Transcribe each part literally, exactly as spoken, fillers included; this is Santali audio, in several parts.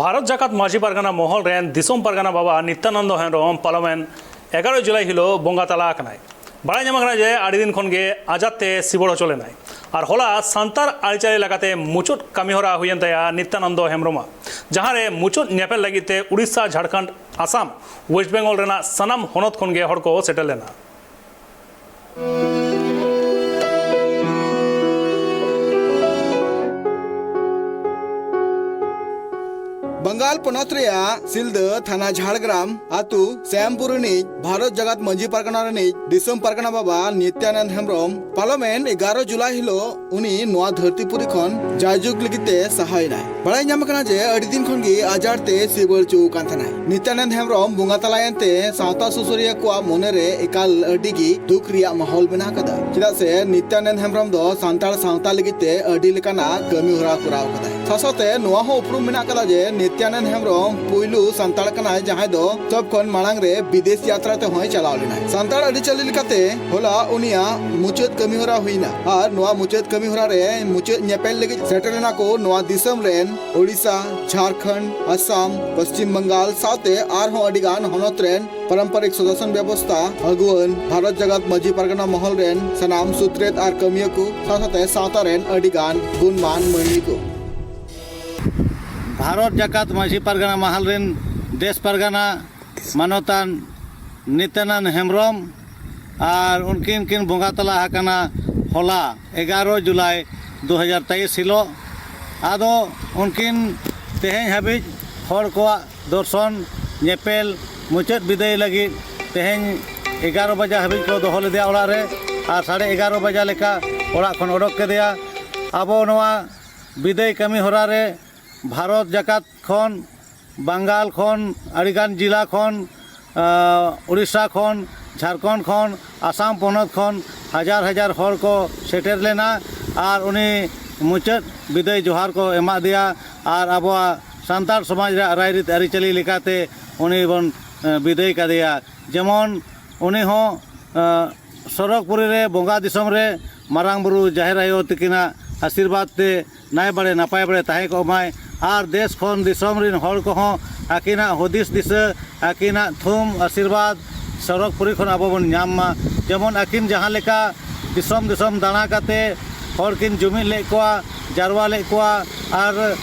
ᱵᱷᱟᱨᱚᱛ ᱡᱟᱠᱟᱛ ᱢᱟᱹᱡᱷᱤ ᱯᱟᱨᱜᱟᱱᱟ ᱢᱚᱦᱚᱞ ᱨᱮᱱ ᱫᱤᱥᱚᱢ ᱯᱟᱨᱜᱟᱱᱟ ᱵᱟᱵᱟ ᱱᱤᱛᱭᱟᱱᱚᱱᱫᱚ ᱦᱮᱢᱵᱨᱚᱢ ᱯᱟᱨᱚᱢᱮᱱ ᱮᱜᱟᱨᱚ ᱡᱩᱞᱟᱭ ᱦᱤᱞᱳᱜ ᱵᱚᱸᱜᱟ ᱛᱟᱞᱟ ᱟᱠᱟᱱᱟᱭ᱾ ᱵᱟᱲᱟᱭ ᱧᱟᱢ ᱟᱠᱟᱱᱟ ᱡᱮ ᱟᱹᱰᱤ ᱫᱤᱱ ᱠᱷᱚᱱ ᱜᱮ ᱟᱡᱟᱨ ᱛᱮ ᱥᱤᱵᱚᱲ ᱦᱚᱪᱚ ᱞᱮᱱᱟᱭ᱾ ᱟᱨ ᱦᱚᱞᱟ ᱥᱟᱱᱛᱟᱲ ᱟᱹᱨᱤᱪᱟᱹᱞᱤ ᱞᱮᱠᱟᱛᱮ ᱢᱩᱪᱟᱹᱫ ᱠᱟᱹᱢᱤᱦᱚᱨᱟ ᱦᱩᱭᱮᱱ ᱛᱟᱭᱟ ᱱᱤᱛᱭᱟᱱᱚᱱᱫᱚ ᱦᱮᱢᱵᱨᱚᱢᱟᱜ, ᱡᱟᱦᱟᱸ ᱨᱮ ᱢᱩᱪᱟᱹᱫ ᱧᱮᱯᱮᱞ ᱞᱟᱹᱜᱤᱫ ᱛᱮ ᱩᱲᱤᱥᱥᱟ, ᱡᱷᱟᱲᱠᱷᱚᱸᱰ, ᱟᱥᱟᱢ, ᱳᱭᱮᱥᱴ ᱵᱮᱝᱜᱚᱞ ᱨᱮᱱᱟᱜ ᱥᱟᱱᱟᱢ ᱦᱚᱱᱚᱛ ᱠᱷᱚᱱ ᱜᱮ ᱦᱚᱲ ᱠᱚ ᱥᱮᱴᱮᱨ ᱞᱮᱱᱟ᱾ ᱵᱟᱝᱜᱟᱞ ᱯᱚᱱᱚᱛ ᱨᱮᱭᱟᱜ ᱥᱤᱞᱫᱟᱹ ᱛᱷᱟᱱᱟ ᱡᱷᱟᱲᱜᱨᱟᱢ ᱟᱹᱛᱩ ᱥᱮᱢᱯᱩᱨ ᱨᱤᱱᱤᱡ ᱵᱷᱟᱨᱚᱛ ᱡᱟᱠᱟᱛ ᱢᱟᱹᱡᱷᱤ ᱯᱟᱨᱜᱟᱱᱟ ᱨᱤᱱᱤᱡ ᱫᱤᱥᱚᱢ ᱯᱟᱨᱜᱟᱱᱟ ᱵᱟᱵᱟ ᱱᱤᱛᱭᱟᱱᱚᱱᱫ ᱦᱮᱢᱵᱨᱚᱢ ᱯᱟᱨᱚᱢᱮᱱ ᱮᱜᱟᱨᱚ ᱡᱩᱞᱟᱭ ᱦᱤᱞᱳᱜ ᱩᱱᱤ ᱱᱚᱣᱟ ᱫᱷᱟᱹᱨᱛᱤ ᱯᱩᱨᱤ ᱠᱷᱚᱱ ᱡᱟᱭᱡᱩᱜᱽ ᱞᱟᱹᱜᱤᱫ ᱛᱮ ᱥᱟᱦᱟᱭᱮᱱᱟᱭ᱾ ᱵᱟᱲᱟᱭ ᱧᱟᱢ ᱟᱠᱟᱱᱟ ᱡᱮ ᱟᱹᱰᱤ ᱫᱤᱱ ᱠᱷᱚᱱ ᱜᱮ ᱟᱡᱟᱨ ᱛᱮ ᱥᱤᱵᱟᱹᱲ ᱦᱚᱪᱚ ᱟᱠᱟᱱ ᱛᱟᱦᱮᱱᱟᱭ᱾ ᱱᱤᱛᱭᱟᱱᱚᱱᱫ ᱦᱮᱢᱵᱨᱚᱢ ᱵᱚᱸᱜᱟ ᱛᱟᱞᱟᱭᱮᱱ ᱛᱮ ᱥᱟᱶᱛᱟ ᱥᱩᱥᱟᱹᱨᱤᱭᱟᱹ ᱠᱚᱣᱟᱜ ᱢᱚᱱᱮ ᱨᱮ ᱮᱠᱟᱞ ᱟᱹᱰᱤ ᱜᱮ ᱫᱩᱠ ᱨᱮᱭᱟᱜ ᱢᱟᱦᱚᱞ ᱢᱮᱱᱟᱜ ᱟᱠᱟᱫᱟ, ᱪᱮᱫᱟᱜ ᱥᱮ ᱱᱤᱛᱭᱟᱱᱚᱱᱫ ᱦᱮᱢᱵᱨᱚᱢ ᱫᱚ ᱥᱟᱱᱛᱟᱲ ᱥᱟᱶᱛᱟ ᱞᱟᱹᱜᱤᱫ ᱛᱮ ᱟᱹᱰᱤ ᱞᱮᱠᱟᱱᱟᱜ ᱠᱟᱹᱢᱤ ᱦᱚᱨᱟ ᱠᱚᱨᱟᱣ ᱟᱠᱟᱫᱟᱭ᱾ ᱥᱟᱶ ᱥᱟᱶᱛᱮ ᱱᱚᱣᱟ ᱦᱚᱸ ᱩᱯᱨᱩᱢ ᱢᱮᱱᱟᱜ ᱟᱠᱟᱫᱟ ᱡᱮ ᱱᱤᱛᱭᱟᱱᱚᱱᱫ ᱦᱮᱢᱵᱨᱚᱢ ᱯᱩᱭᱞᱩ ᱥᱟᱱᱛᱟᱲ ᱠᱟᱱᱟᱭ ᱡᱟᱦᱟᱸᱭ ᱫᱚ ᱥᱚᱵ ᱠᱷᱚᱱ ᱢᱟᱲᱟᱝ ᱨᱮ ᱵᱤᱫᱮᱥ ᱭᱟᱛᱨᱟ ᱛᱮᱦᱚᱸᱭ ᱪᱟᱞᱟᱣ ᱞᱮᱱᱟᱭ᱾ ᱥᱟᱱᱛᱟᱲ ᱟᱹᱨᱤᱪᱟᱹᱞᱤ ᱞᱮᱠᱟᱛᱮ ᱦᱚᱞᱟ ᱩᱱᱤᱭᱟᱜ ᱢᱩᱪᱟᱹᱫ ᱠᱟᱹᱢᱤ ᱦᱚᱨᱟ ᱦᱩᱭᱱᱟ ᱟᱨ ᱱᱚᱣᱟ ᱢᱩᱪᱟᱹᱫ ᱠᱟᱹᱢᱤ ᱦᱚᱨᱟ ᱨᱮ ᱢᱩᱪᱟᱹᱫ ᱧᱮᱯᱮᱞ ᱞᱟᱹᱜᱤᱫ ᱥᱮᱴᱮᱨ ᱞᱮᱱᱟ ᱠᱚ ᱱᱚᱣᱟ ᱫᱤᱥᱚᱢ ᱨᱮᱱ ᱳᱰᱤᱥᱟ, ᱡᱷᱟᱲᱠᱷᱚᱸᱰ, ᱟᱥᱟᱢ, ᱯᱚᱥᱪᱤᱢ ᱵᱟᱝᱜᱟᱞ ᱥᱟᱶᱛᱮ ᱟᱨᱦᱚᱸ ᱟᱹᱰᱤ ᱜᱟᱱ ᱦᱚᱱᱚᱛ ᱨᱮᱱ ᱯᱟᱨᱚᱢᱯᱚᱨᱤᱠ ᱥᱩᱫᱟᱥᱚᱱ ᱵᱮᱵᱚᱥᱛᱷᱟ ᱟᱹᱜᱩᱣᱟᱹᱱ ᱵᱷᱟᱨᱚᱛ ᱡᱟᱠᱟᱛ ᱢᱟᱹᱡᱷᱤ ᱯᱟᱨᱜᱟᱱᱟ ᱢᱚᱦᱚᱞ ᱨᱮᱱ ᱥᱟᱱᱟᱢ ᱥᱩᱛᱨᱮᱛ ᱟᱨ ᱠᱟᱹᱢᱤᱭᱟᱹ ᱠᱚ, ᱥᱟᱶ ᱥᱟᱶᱛᱮ ᱥᱟᱶᱛᱟ ᱨᱮᱱ ᱟᱹᱰᱤ ᱜᱟᱱ ᱜᱩᱱᱢᱟᱱ ᱢᱟᱹᱱᱢᱤ ᱠᱚ᱾ ᱵᱷᱟᱨᱚᱛ ᱡᱟᱠᱟᱛ ᱢᱟᱹᱡᱷᱤ ᱯᱟᱨᱜᱟᱱᱟ ᱢᱟᱦᱟᱞ ᱨᱮᱱ ᱫᱮᱥ ᱯᱟᱨᱜᱟᱱᱟ ᱢᱟᱱᱚᱛᱟᱱ ᱱᱤᱛᱭᱟᱱᱚᱱᱫ ᱦᱮᱢᱵᱨᱚᱢ ᱟᱨ ᱩᱱᱠᱤᱱ ᱠᱤᱱ ᱵᱚᱸᱜᱟ ᱛᱟᱞᱟ ᱟᱠᱟᱱᱟ ᱦᱚᱞᱟ ᱮᱜᱟᱨᱚ ᱡᱩᱞᱟᱭ ᱫᱩ ᱦᱟᱡᱟᱨ ᱛᱮᱭᱤᱥ ᱦᱤᱞᱳᱜ᱾ ᱟᱫᱚ ᱩᱱᱠᱤᱱ ᱛᱮᱦᱮᱧ ᱦᱟᱹᱵᱤᱡ ᱦᱚᱲ ᱠᱚᱣᱟᱜ ᱫᱚᱨᱥᱚᱱ ᱧᱮᱯᱮᱞ ᱢᱩᱪᱟᱹᱫ ᱵᱤᱫᱟᱹᱭ ᱞᱟᱹᱜᱤᱫ ᱛᱮᱦᱮᱧ ᱮᱜᱟᱨᱚ ᱵᱟᱡᱟ ᱦᱟᱹᱵᱤᱡ ᱠᱚ ᱫᱚᱦᱚ ᱞᱮᱫᱮᱭᱟ ᱚᱲᱟᱜ ᱨᱮ, ᱟᱨ ᱥᱟᱲᱮ ᱮᱜᱟᱨᱚ ᱵᱟᱡᱟ ᱞᱮᱠᱟ ᱚᱲᱟᱜ ᱠᱷᱚᱱ ᱚᱰᱚᱠ ᱠᱮᱫᱮᱭᱟ᱾ ᱟᱵᱚ ᱱᱚᱣᱟ ᱵᱤᱫᱟᱹᱭ ᱠᱟᱹᱢᱤ ᱦᱚᱨᱟ ᱨᱮ ᱵᱷᱟᱨᱚᱛ ᱡᱟᱠᱟᱛ ᱠᱷᱚᱱ, ᱵᱟᱝᱜᱟᱞ ᱠᱷᱚᱱ, ᱟᱹᱰᱤᱜᱟᱱ ᱡᱤᱞᱟ ᱠᱷᱚᱱ, ᱟᱸ, ᱩᱲᱤᱥᱥᱟ ᱠᱷᱚᱱ, ᱡᱷᱟᱲᱠᱷᱚᱸᱰ ᱠᱷᱚᱱ, ᱟᱥᱟᱢ ᱯᱚᱱᱚᱛ ᱠᱷᱚᱱ ᱦᱟᱡᱟᱨ ᱦᱟᱡᱟᱨ ᱦᱚᱲ ᱠᱚ ᱥᱮᱴᱮᱨ ᱞᱮᱱᱟ ᱟᱨ ᱩᱱᱤ ᱢᱩᱪᱟᱹᱫ ᱵᱤᱫᱟᱹᱭ ᱡᱚᱦᱟᱨ ᱠᱚ ᱮᱢᱟᱫᱮᱭᱟ᱾ ᱟᱨ ᱟᱵᱚᱣᱟᱜ ᱥᱟᱱᱛᱟᱲ ᱥᱚᱢᱟᱡᱽ ᱨᱮᱭᱟᱜ ᱨᱟᱭᱨᱤᱛ ᱟᱹᱨᱤᱪᱟᱹᱞᱤ ᱞᱮᱠᱟᱛᱮ ᱩᱱᱤ ᱵᱚᱱ, ᱮᱸ, ᱵᱤᱫᱟᱹᱭ ᱠᱟᱫᱮᱭᱟ᱾ ᱡᱮᱢᱚᱱ ᱩᱱᱤ ᱦᱚᱸ, ᱮᱸ, ᱥᱚᱨᱚᱜᱽᱯᱩᱨᱤ ᱨᱮ ᱵᱚᱸᱜᱟ ᱫᱤᱥᱚᱢ ᱨᱮ ᱢᱟᱨᱟᱝ ᱵᱩᱨᱩ ᱡᱟᱦᱮᱨ ᱟᱭᱳ ᱛᱤᱠᱤᱱᱟᱜ ᱟᱥᱤᱨᱵᱟᱫᱽ ᱛᱮ ᱱᱟᱭ ᱵᱟᱲᱮ ᱱᱟᱯᱟᱭ ᱵᱟᱲᱮ ᱛᱟᱦᱮᱸ ᱠᱚᱜ ᱢᱟᱭ᱾ ᱟᱨ ᱫᱮᱥ ᱠᱷᱚᱱ ᱫᱤᱥᱚᱢ ᱨᱤᱱ ᱦᱚᱲ ᱠᱚᱦᱚᱸ ᱟᱹᱠᱤᱱᱟᱜ ᱦᱩᱫᱤᱥ ᱫᱤᱥᱟᱹ, ᱟᱹᱠᱤᱱᱟᱜ ᱛᱷᱩᱢ ᱟᱥᱤᱨᱵᱟᱫᱽ ᱥᱚᱨᱚᱜᱽᱯᱩᱨᱤ ᱠᱷᱚᱱ ᱟᱵᱚ ᱵᱚᱱ ᱧᱟᱢ ᱢᱟ᱾ ᱡᱮᱢᱚᱱ ᱟᱹᱠᱤᱱ ᱡᱟᱦᱟᱸ ᱞᱮᱠᱟ ᱫᱤᱥᱚᱢ ᱫᱤᱥᱚᱢ ᱫᱟᱬᱟ ᱠᱟᱛᱮ ᱦᱚᱲ ᱠᱤᱱ ᱡᱩᱢᱤᱫ ᱞᱮᱫ ᱠᱚᱣᱟ, ᱡᱟᱨᱣᱟ ᱞᱮᱫ ᱠᱚᱣᱟ ᱟᱨ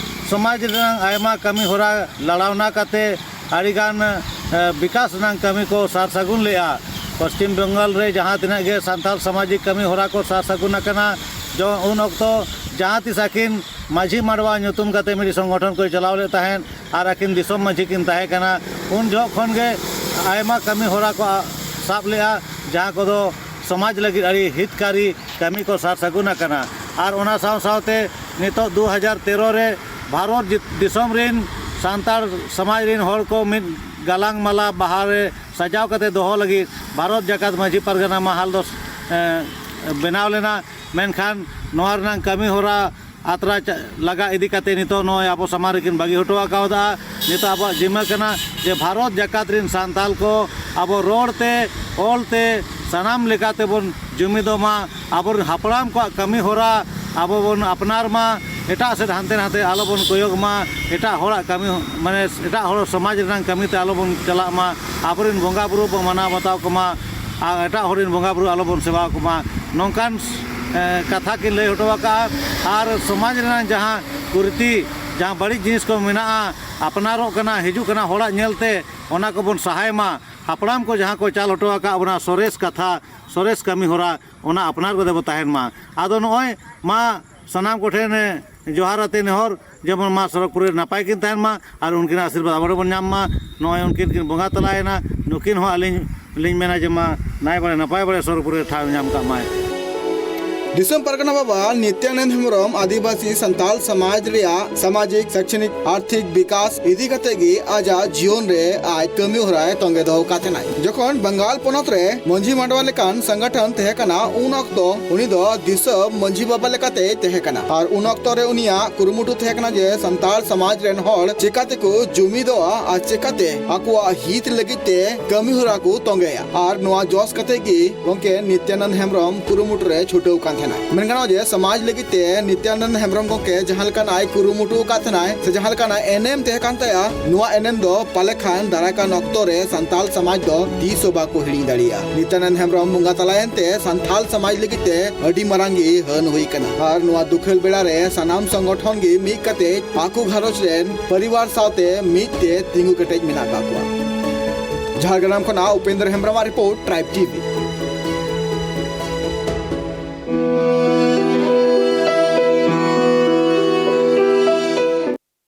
ᱥᱚᱢᱟᱡᱽ ᱨᱮᱱᱟᱜ ᱟᱭᱢᱟ ᱠᱟᱹᱢᱤ ᱦᱚᱨᱟ ᱞᱟᱲᱟᱣᱱᱟ ᱠᱟᱛᱮ ᱟᱹᱰᱤᱜᱟᱱ, ᱮ, ᱵᱤᱠᱟᱥ ᱨᱮᱱᱟᱜ ᱠᱟᱹᱢᱤ ᱠᱚ ᱥᱟᱨ ᱥᱟᱹᱜᱩᱱ ᱞᱮᱫᱼᱟ᱾ ᱯᱚᱥᱪᱤᱢ ᱵᱮᱝᱜᱚᱞ ᱨᱮ ᱡᱟᱦᱟᱸ ᱛᱤᱱᱟᱹᱜ ᱜᱮ ᱥᱟᱱᱛᱟᱲ ᱥᱟᱢᱟᱡᱤᱠ ᱠᱟᱹᱢᱤ ᱦᱚᱨᱟ ᱠᱚ ᱥᱟᱨ ᱥᱟᱹᱜᱩᱱ ᱟᱠᱟᱱᱟ, ᱡᱚ-, ᱩᱱ ᱚᱠᱛᱚ ᱡᱟᱦᱟᱸ ᱛᱤᱥ ᱟᱹᱠᱤᱱ ᱢᱟᱹᱡᱷᱤ ᱢᱟᱰᱣᱟ ᱧᱩᱛᱩᱢ ᱠᱟᱛᱮ ᱢᱤᱫ ᱥᱚᱝᱜᱚᱴᱷᱚᱱ ᱠᱚᱭ ᱪᱟᱞᱟᱣ ᱞᱮᱫ ᱛᱟᱦᱮᱸᱫ ᱟᱨ ᱟᱹᱠᱤᱱ ᱫᱤᱥᱚᱢ ᱢᱟᱹᱡᱷᱤ ᱠᱤᱱ ᱛᱟᱦᱮᱸ ᱠᱟᱱᱟ᱾ ᱩᱱ ᱡᱚᱦᱚᱜ ᱠᱷᱚᱱ ᱜᱮ ᱟᱭᱢᱟ ᱠᱟᱹᱢᱤ ᱦᱚᱨᱟ ᱠᱚ ᱥᱟᱵ ᱞᱮᱫᱼᱟ, ᱡᱟᱦᱟᱸ ᱠᱚᱫᱚ ᱥᱚᱢᱟᱡᱽ ᱞᱟᱹᱜᱤᱫ ᱟᱹᱰᱤ ᱦᱤᱛᱠᱟᱨᱤ ᱠᱟᱹᱢᱤ ᱠᱚ ᱥᱟᱨ ᱥᱟᱹᱜᱩᱱ ᱟᱠᱟᱱᱟ᱾ ᱟᱨ ᱚᱱᱟ ᱥᱟᱶ ᱥᱟᱶᱛᱮ ᱱᱤᱛᱚᱜ ᱫᱩ ᱦᱟᱡᱟᱨ ᱛᱮᱨᱚ ᱨᱮ ᱵᱷᱟᱨᱚᱛ ᱡᱤ-, ᱫᱤᱥᱚᱢ ᱨᱤᱱ ᱥᱟᱱᱛᱟᱲ ᱥᱚᱢᱟᱡᱽ ᱨᱤᱱ ᱦᱚᱲ ᱠᱚ ᱢᱤᱫ ᱜᱟᱞᱟᱝ ᱢᱟᱞᱟ ᱵᱟᱦᱟ ᱨᱮ ᱥᱟᱡᱟᱣ ᱠᱟᱛᱮ ᱫᱚᱦᱚ ᱞᱟᱹᱜᱤᱫ ᱵᱷᱟᱨᱚᱛ ᱡᱟᱠᱟᱛ ᱢᱟᱹᱡᱷᱤ ᱯᱟᱨᱜᱟᱱᱟ ᱢᱟᱦᱟᱞ ᱫᱚ, ᱮ, ᱵᱮᱱᱟᱣ ᱞᱮᱱᱟ᱾ ᱢᱮᱱᱠᱷᱟᱱ ᱱᱚᱣᱟ ᱨᱮᱱᱟᱜ ᱠᱟᱹᱢᱤ ᱦᱚᱨᱟ ᱟᱛᱨᱟ ᱪᱟ-, ᱞᱟᱜᱟ ᱤᱫᱤ ᱠᱟᱛᱮ ᱱᱤᱛᱚᱜ ᱱᱚᱜᱼᱚᱭ ᱟᱵᱚ ᱥᱟᱢᱟᱝ ᱨᱮᱠᱤᱱ ᱵᱟᱹᱜᱤ ᱦᱚᱴᱚ ᱟᱠᱟᱣᱫᱟ᱾ ᱱᱤᱛᱚᱜ ᱟᱵᱚᱣᱟᱜ ᱡᱤᱢᱟᱹ ᱠᱟᱱᱟ ᱡᱮ ᱵᱷᱟᱨᱚᱛ ᱡᱟᱠᱟᱛ ᱨᱤᱱ ᱥᱟᱱᱛᱟᱞ ᱠᱚ ᱟᱵᱚ ᱨᱚᱲ ᱛᱮ, ᱚᱞ ᱛᱮ ᱥᱟᱱᱟᱢ ᱞᱮᱠᱟ ᱛᱮᱵᱚᱱ ᱡᱩᱢᱤᱫᱚᱜ ᱢᱟ, ᱟᱵᱚᱨᱮᱱ ᱦᱟᱯᱲᱟᱢ ᱠᱚᱣᱟᱜ ᱠᱟᱹᱢᱤ ᱦᱚᱨᱟ ᱟᱵᱚ ᱵᱚᱱ ᱟᱯᱱᱟᱨ ᱢᱟ, ᱮᱴᱟᱜ ᱥᱮᱫ ᱦᱟᱱᱛᱮ ᱱᱟᱛᱮ ᱟᱞᱚ ᱵᱚᱱ ᱠᱚᱭᱚᱜ ᱢᱟ, ᱮᱴᱟᱜ ᱦᱚᱲᱟᱜ ᱠᱟᱹᱢᱤ, ᱢᱟᱱᱮ ᱮᱴᱟᱜ ᱦᱚᱲ ᱥᱚᱢᱟᱡᱽ ᱨᱮᱱᱟᱜ ᱠᱟᱹᱢᱤ ᱛᱮ ᱟᱞᱚ ᱵᱚᱱ ᱪᱟᱞᱟᱜ ᱢᱟ, ᱟᱵᱚᱨᱮᱱ ᱵᱚᱸᱜᱟ ᱵᱩᱨᱩ ᱵᱚᱱ ᱢᱟᱱᱟᱣ ᱵᱟᱛᱟᱣ ᱠᱚᱢᱟ, ᱟᱨ ᱮᱴᱟᱜ ᱦᱚᱲ ᱨᱮᱱ ᱵᱚᱸᱜᱟ ᱵᱩᱨᱩ ᱟᱞᱚ ᱵᱚᱱ ᱥᱮᱵᱟ ᱠᱚᱢᱟ᱾ ᱱᱚᱝᱠᱟᱱ, ᱮ, ᱠᱟᱛᱷᱟ ᱠᱤᱱ ᱞᱟᱹᱭ ᱦᱚᱴᱚ ᱟᱠᱟᱫᱼᱟ᱾ ᱟᱨ ᱥᱚᱢᱟᱡᱽ ᱨᱮᱱᱟᱜ ᱡᱟᱦᱟᱸ ᱠᱩᱨᱤᱛᱤ, ᱡᱟᱦᱟᱸ ᱵᱟᱹᱲᱤᱡ ᱡᱤᱱᱤᱥ ᱠᱚ ᱢᱮᱱᱟᱜᱼᱟ, ᱟᱯᱱᱟᱨᱚᱜ ᱠᱟᱱᱟ, ᱦᱤᱡᱩᱜ ᱠᱟᱱᱟ ᱦᱚᱲᱟᱜ ᱧᱮᱞᱛᱮ, ᱚᱱᱟ ᱠᱚᱵᱚᱱ ᱥᱟᱦᱟᱭ ᱢᱟ᱾ ᱦᱟᱯᱲᱟᱢ ᱠᱚ ᱡᱟᱦᱟᱸ ᱠᱚ ᱪᱟᱞ ᱦᱚᱴᱚ ᱟᱠᱟᱫ ᱵᱚᱱᱟ ᱥᱚᱨᱮᱥ ᱠᱟᱛᱷᱟ, ᱥᱚᱨᱮᱥ ᱠᱟᱹᱢᱤ ᱦᱚᱨᱟ, ᱚᱱᱟ ᱟᱯᱱᱟᱨ ᱠᱟᱛᱮ ᱵᱚ ᱛᱟᱦᱮᱱ ᱢᱟ᱾ ᱟᱫᱚ ᱱᱚᱜᱼᱚᱭ ᱢᱟ ᱥᱟᱱᱟᱢ ᱠᱚᱴᱷᱮᱱ, ᱮ, ᱡᱚᱦᱟᱨ ᱟᱛᱮ ᱱᱮᱦᱚᱨ, ᱡᱮᱢᱚᱱ ᱢᱟ ᱥᱚᱨᱚᱜᱽᱯᱩᱨᱤ ᱨᱮ ᱱᱟᱯᱟᱭ ᱠᱤᱱ ᱛᱟᱦᱮᱱ ᱢᱟ ᱟᱨ ᱩᱱᱠᱤᱱᱟᱜ ᱟᱥᱤᱨᱵᱟᱫᱽ ᱟᱵᱚ ᱦᱚᱸ ᱵᱚᱱ ᱧᱟᱢ ᱢᱟ᱾ ᱱᱚᱜᱼᱚᱭ ᱩᱱᱠᱤᱱ ᱠᱤᱱ ᱵᱚᱸᱜᱟ ᱛᱟᱞᱟᱭᱮᱱᱟ, ᱱᱩᱠᱤᱱ ᱦᱚᱸ ᱟᱹᱞᱤᱧ ᱞᱤᱧ ᱢᱮᱱᱟ ᱡᱮ ᱢᱟ ᱱᱟᱭ ᱵᱟᱲᱮ ᱱᱟᱯᱟᱭ ᱵᱟᱲᱮ ᱥᱚᱨᱚᱜᱽᱯᱩᱨᱤ ᱨᱮ ᱴᱷᱟᱶ ᱧᱟᱢ ᱠᱟᱜ ᱢᱟᱭ᱾ ᱫᱤᱥᱚᱢ ᱯᱟᱨᱜᱟᱱᱟ ᱵᱟᱵᱟ ᱱᱤᱛᱭᱟᱱᱚᱱᱫ ᱦᱮᱢᱵᱨᱚᱢ ᱟᱹᱫᱤᱵᱟᱹᱥᱤ ᱥᱟᱱᱛᱟᱞ ᱥᱚᱢᱟᱡᱽ ᱨᱮᱭᱟᱜ ᱥᱟᱢᱟᱡᱤᱠ, ᱥᱮᱠᱪᱷᱚᱱᱤᱠ, ᱟᱨᱛᱷᱤᱠ ᱵᱤᱠᱟᱥ ᱤᱫᱤ ᱠᱟᱛᱮ ᱜᱮ ᱟᱡᱟᱜ ᱡᱤᱭᱚᱱ ᱨᱮ ᱟᱡ ᱠᱟᱹᱢᱤ ᱦᱚᱨᱟᱭ ᱛᱚᱸᱜᱮ ᱫᱚᱦᱚ ᱟᱠᱟᱫ ᱛᱟᱦᱮᱱᱟᱭ᱾ ᱡᱚᱠᱷᱚᱱ ᱵᱟᱝᱜᱟᱞ ᱯᱚᱱᱚᱛ ᱨᱮ ᱢᱟᱹᱡᱷᱤ ᱢᱟᱰᱣᱟ ᱞᱮᱠᱟᱱ ᱥᱚᱝᱜᱚᱴᱷᱚᱱ ᱛᱟᱦᱮᱸ ᱠᱟᱱᱟ, ᱩᱱ ᱚᱠᱛᱚ ᱩᱱᱤ ᱫᱚ ᱫᱤᱥᱚᱢ ᱢᱟᱹᱡᱷᱤ ᱵᱟᱵᱟ ᱞᱮᱠᱟᱛᱮᱭ ᱛᱟᱦᱮᱸ ᱠᱟᱱᱟ᱾ ᱟᱨ ᱩᱱ ᱚᱠᱛᱚ ᱨᱮ ᱩᱱᱤᱭᱟᱜ ᱠᱩᱨᱩᱢᱩᱴᱩ ᱛᱟᱦᱮᱸ ᱠᱟᱱᱟ ᱡᱮ ᱥᱟᱱᱛᱟᱲ ᱥᱚᱢᱟᱡᱽ ᱨᱮᱱ ᱦᱚᱲ ᱪᱤᱠᱟ ᱛᱮᱠᱚ ᱡᱩᱢᱤᱫᱚᱜᱼᱟ ᱟᱨ ᱪᱤᱠᱟᱛᱮ ᱟᱠᱚᱣᱟᱜ ᱦᱤᱛ ᱞᱟᱹᱜᱤᱫ ᱛᱮ ᱠᱟᱹᱢᱤ ᱦᱚᱨᱟ ᱠᱚ ᱛᱚᱸᱜᱮᱭᱟ᱾ ᱟᱨ ᱱᱚᱣᱟ ᱡᱚᱥ ᱠᱟᱛᱮ ᱜᱮ ᱜᱚᱢᱠᱮ ᱱᱤᱛᱭᱟᱱᱚᱱᱫ ᱦᱮᱢᱵᱨᱚᱢ ᱠᱩᱨᱩᱢᱩᱴᱩ ᱨᱮ ᱪᱷᱩᱴᱟᱹᱣ ᱠᱟᱱ ᱛᱟᱦᱮᱸᱱᱟ᱾ ᱢᱮᱱ ᱜᱟᱱᱚᱜᱼᱟ ᱡᱮ ᱥᱚᱢᱟᱡᱽ ᱞᱟᱹᱜᱤᱫ ᱛᱮ ᱱᱤᱛᱭᱟᱱᱚᱱᱫ ᱦᱮᱢᱵᱨᱚᱢ ᱜᱚᱢᱠᱮ ᱡᱟᱦᱟᱸ ᱞᱮᱠᱟᱱᱟᱜ ᱮ ᱠᱩᱨᱩᱢᱩᱴᱩ ᱟᱠᱟᱫ ᱛᱟᱦᱮᱱᱟᱭ ᱥᱮ ᱡᱟᱦᱟᱸ ᱞᱮᱠᱟᱱᱟᱜ ᱮᱱᱮᱢ ᱛᱟᱦᱮᱸ ᱠᱟᱱ ᱛᱟᱭᱟ, ᱱᱚᱣᱟ ᱮᱱᱮᱢ ᱫᱚ ᱯᱟᱞᱮ ᱠᱷᱟᱱ ᱫᱟᱨᱟᱭ ᱠᱟᱱ ᱚᱠᱛᱚ ᱨᱮ ᱥᱟᱱᱛᱟᱞ ᱥᱚᱢᱟᱡᱽ ᱫᱚ ᱛᱤᱥ ᱦᱚᱸ ᱵᱟᱠᱚ ᱦᱤᱲᱤᱧ ᱫᱟᱲᱮᱭᱟᱜᱼᱟ᱾ ᱱᱤᱛᱭᱟᱱᱚᱱᱫ ᱦᱮᱢᱵᱨᱚᱢ ᱵᱚᱸᱜᱟ ᱛᱟᱞᱟᱭᱮᱱ ᱛᱮ ᱥᱟᱱᱛᱟᱞ ᱥᱚᱢᱟᱡᱽ ᱞᱟᱹᱜᱤᱫ ᱛᱮ ᱟᱹᱰᱤ ᱢᱟᱨᱟᱝ ᱜᱮ ᱦᱟᱹᱱ ᱦᱩᱭ ᱠᱟᱱᱟ᱾ ᱟᱨ ᱱᱚᱣᱟ ᱫᱩᱠᱷᱟᱹᱞ ᱵᱮᱲᱟ ᱨᱮ ᱥᱟᱱᱟᱢ ᱥᱚᱝᱜᱚᱴᱷᱚᱱ ᱜᱮ ᱢᱤᱫ ᱠᱟᱛᱮ ᱟᱠᱚ ᱜᱷᱟᱨᱚᱸᱡᱽ ᱨᱮᱱ ᱯᱚᱨᱤᱵᱟᱨ ᱥᱟᱶᱛᱮ ᱢᱤᱫ ᱛᱮ ᱛᱤᱸᱜᱩ ᱠᱮᱴᱮᱡ ᱢᱮᱱᱟᱜ ᱟᱠᱟᱫ ᱠᱚᱣᱟ᱾ ᱡᱷᱟᱲᱜᱨᱟᱢ ᱠᱷᱚᱱᱟᱜ ᱩᱯᱮᱱᱫᱨᱚ ᱦᱮᱢᱵᱨᱚᱢᱟᱜ ᱨᱤᱯᱳᱨᱴ, ᱴᱨᱟᱭᱤᱵᱽ ᱴᱤᱵᱷᱤ᱾